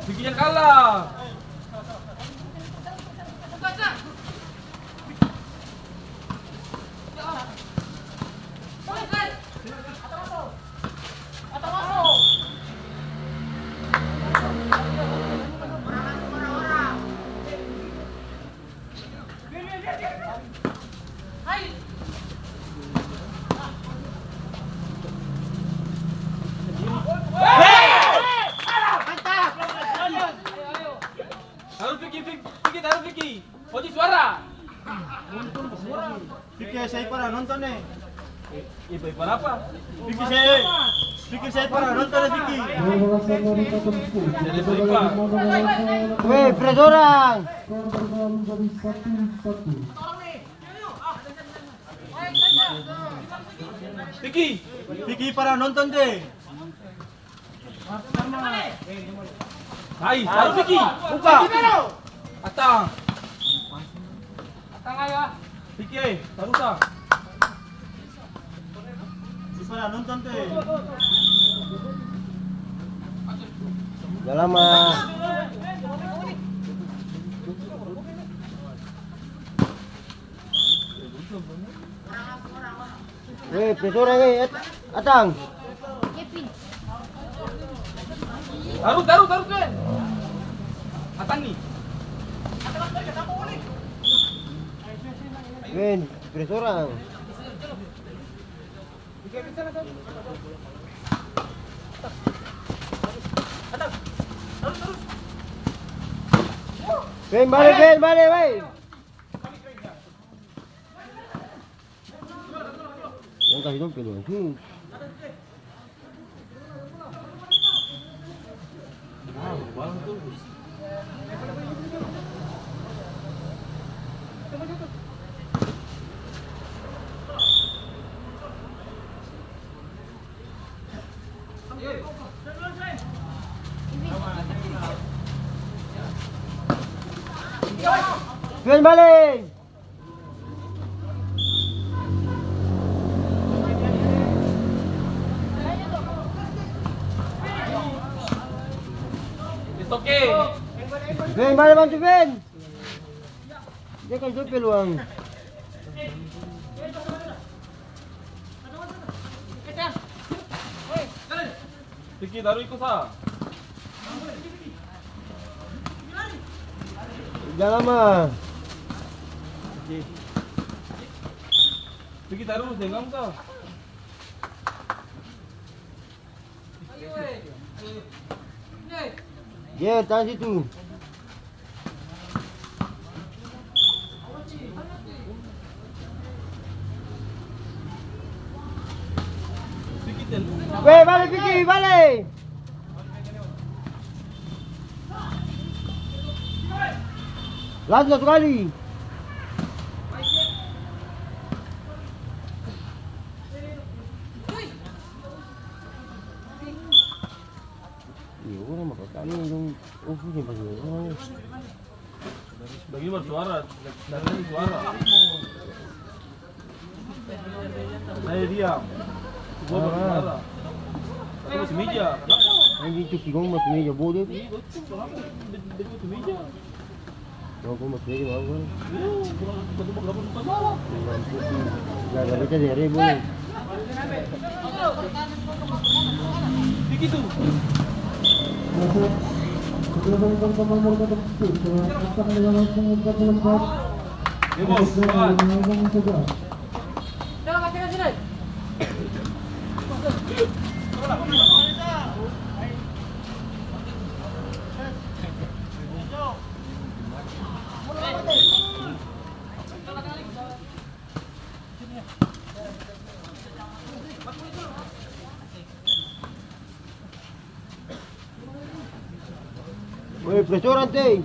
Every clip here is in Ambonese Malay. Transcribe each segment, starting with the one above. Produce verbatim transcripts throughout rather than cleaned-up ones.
Bikin yang kalah. Taru Vicky, Vicky, Vicky, taru Vicky. Oji suara. Vicky, saya pernah nonton nih. Eh, eh, berapa? Pikir saya, pikir saya pernah nonton, pikir. Jadi berapa? Weh, press orang. Piki, Piki pernah nonton deh. Hai, taruh Piki. Buka. Atang. Atang ayo. Piki, eh, taruh sa. Bisa nonton tuh. Udah lama. Weh, pes orang, eh, At-, Atang. Taruh, taruh, taruh, Tuen. Atang nih. Weh, pes orang. Ven, bale, ven, bale, ven. Yang kasih dong peluang. Hmm. Ven bale. Ven bale bantu Ven. Dia kasih peluang. Piki taru iko sa. Jangan mah. Piki taru deng kamu sa. Dia tahan situ. Weh, bale, Piki, bale. Lanjut satu kali. Iya, orang bakal kali dong. Oh, ini pas orang. Bagini baru suara, dari tadi suara. Saya diam. Gua baru suara. Tapi masih meja, kenapa? Anjing, itu kigong masih meja, bodoh. Iya, gua tuh kenapa? Dia, dia masih meja. Gua, gua masih meja, gua. Iya, gua, gua, gua, gua, gua salah. Gak ada baca dari, boy. Woi, press orang, tei.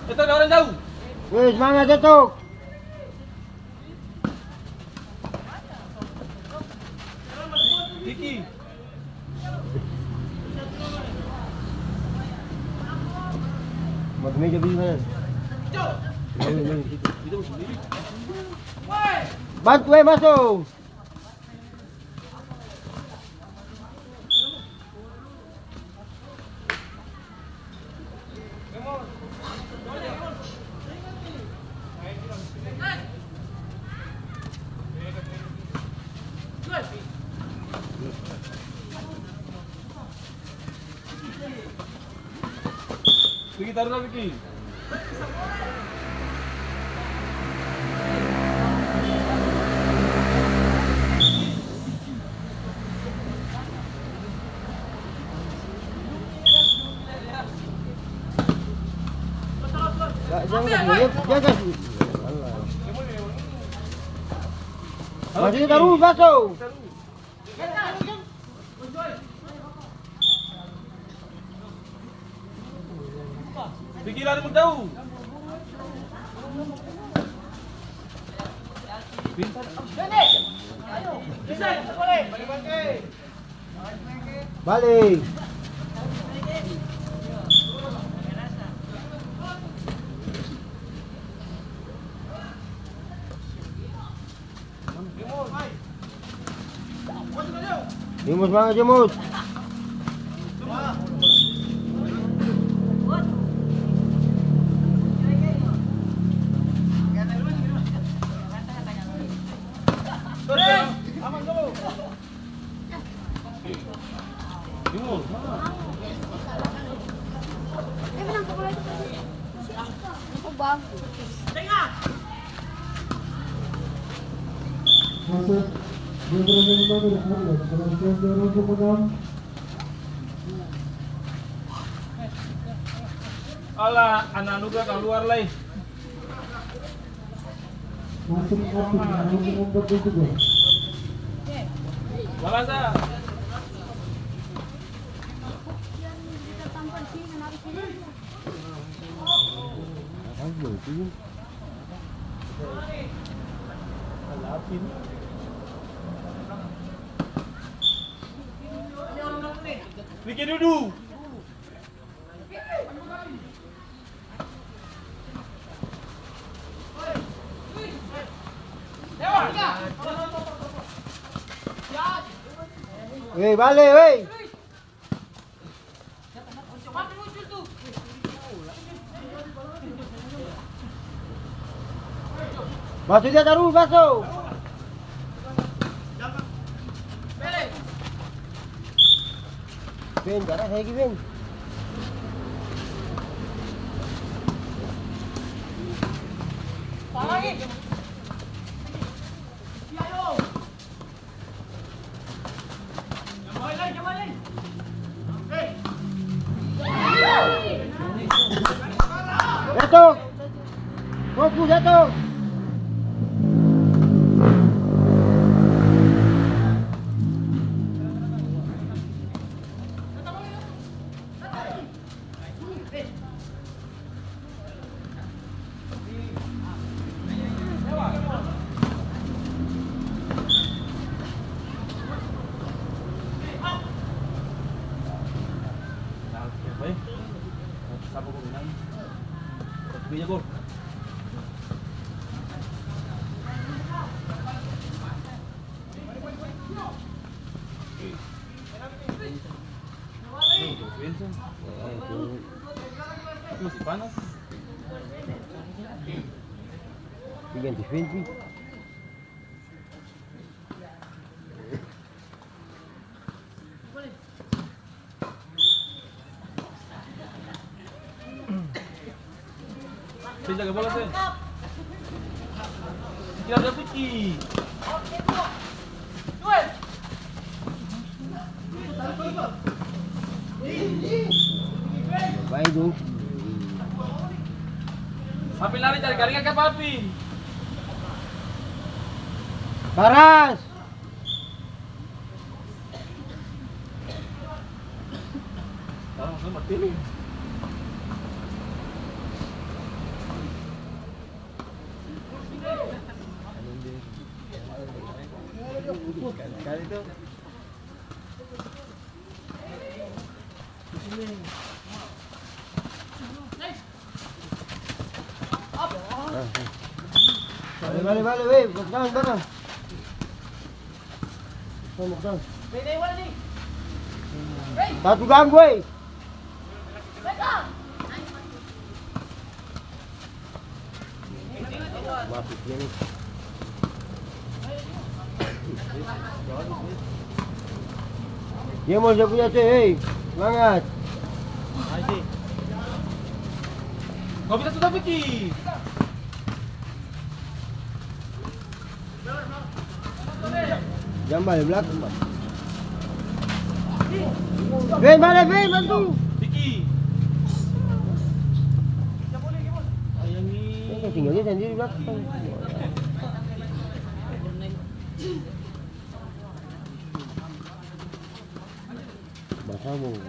Betul, orang jauh. Weh, semangat, Datuk. Diki. Bantu meja, Bi, mana? Bantu, weh, maso. Pigi taru la, Pigi. Jaga, jaga, jaga. Masih taru, baso. Pigi lari mo jauh. Pintar. Bale. Jimus, manga Jimus. Masuk, dia bermain nomor enam belas, penonton dua ribu enam. Alah, anak luka kaluar lai. Masuk aktif, nomor empat puluh tiga. Balasa. Bikin dudu. Weh, bale, weh. Maso dia tarus, maso. Ben, cara saya gini, Ben. Jatuh. Fokus, jatuh. Masih panas. Pi ganti fans pi. Sen jaga bola, Sen. Kira ada Puji. Baik, dong. Papi lari cari karingan ka Papi. Baras. Bale, bale, bale, weh, mau ke dalam, barang. Mau ke dalam. Satu ganggu, weh. Dia mau dia punya, cuy, hei, semangat. Kau bisa susah, Vicky. Jang bale blakang, Bang. Fen, bale, Fen, bantu. Fen, tinggal dia sendiri blakang. Basah, Bang.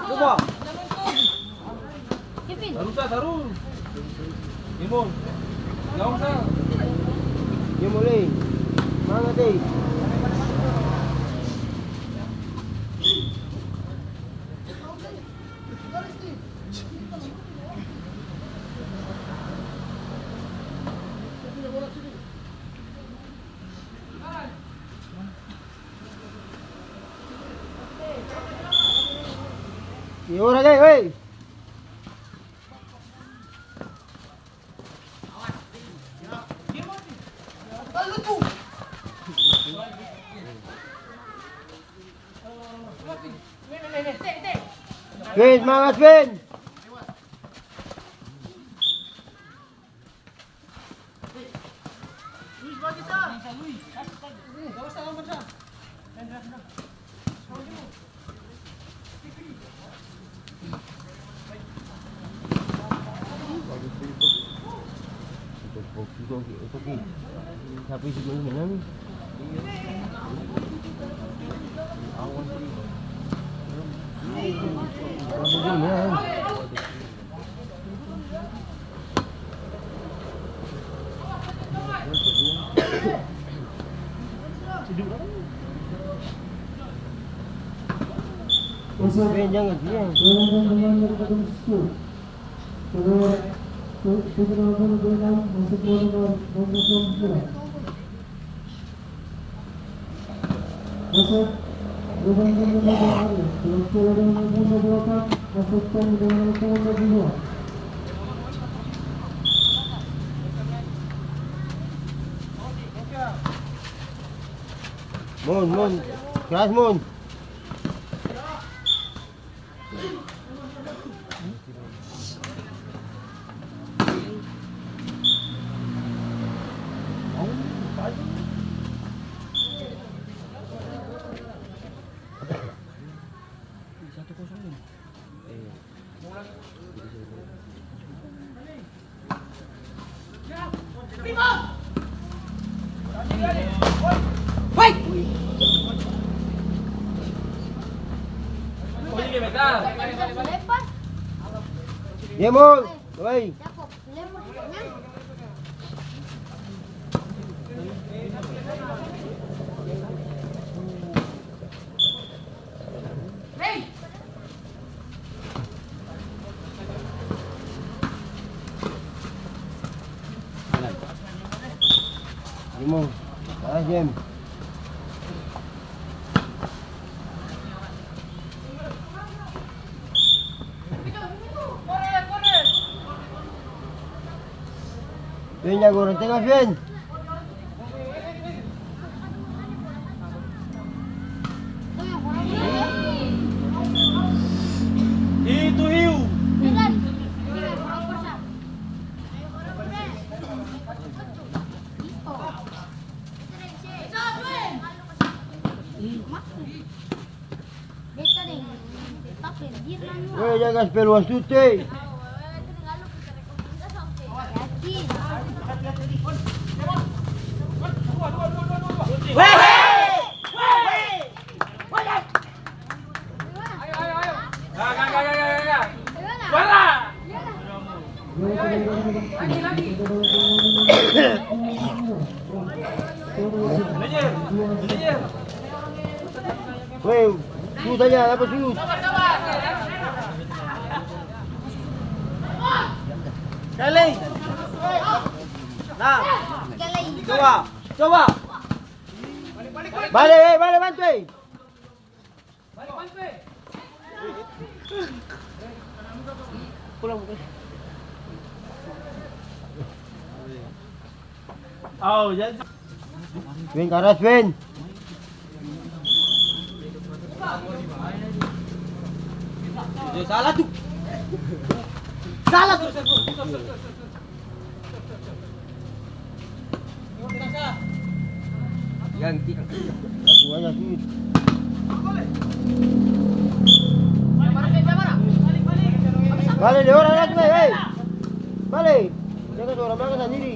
Coba. Kevin. Tarus, ah, tarus. Imon. Gaung, sa. Dia mulai. Semangat, eh. Ni orang, eh, weh. Weh, semangat, Fen. Masuk. Beng, jangan, jangan. Beng, beng, beng, beng, beng, beng. Kedua, tu-, tujuh nomor punggung dua enam, masuk nomor, nomor sembilan. Masuk, beng, beng, beng, beng, beng, beng. Kedua, nomor punggung dua delapan, masuk, beng, beng, beng, beng, beng, beng. Mun, mun. Keras, mun. Dia mau, oi. Imo, ah, Jem. Fen, jaga orang tengah, Fen. Itu hiu. Weh, jaga spel wasit, eh. Weh, su tanya apa su? Sekali. Nah. Coba, coba. Bale, eh, bale, bantu, eh. Au, jadi. Wen, karas, Wen. Eh, salah tuh. Salah tuh. Ganti. Langsung aja, Fit. Bale deh orang lagi, hei, hei. Bale. Jangan orang belakang sendiri.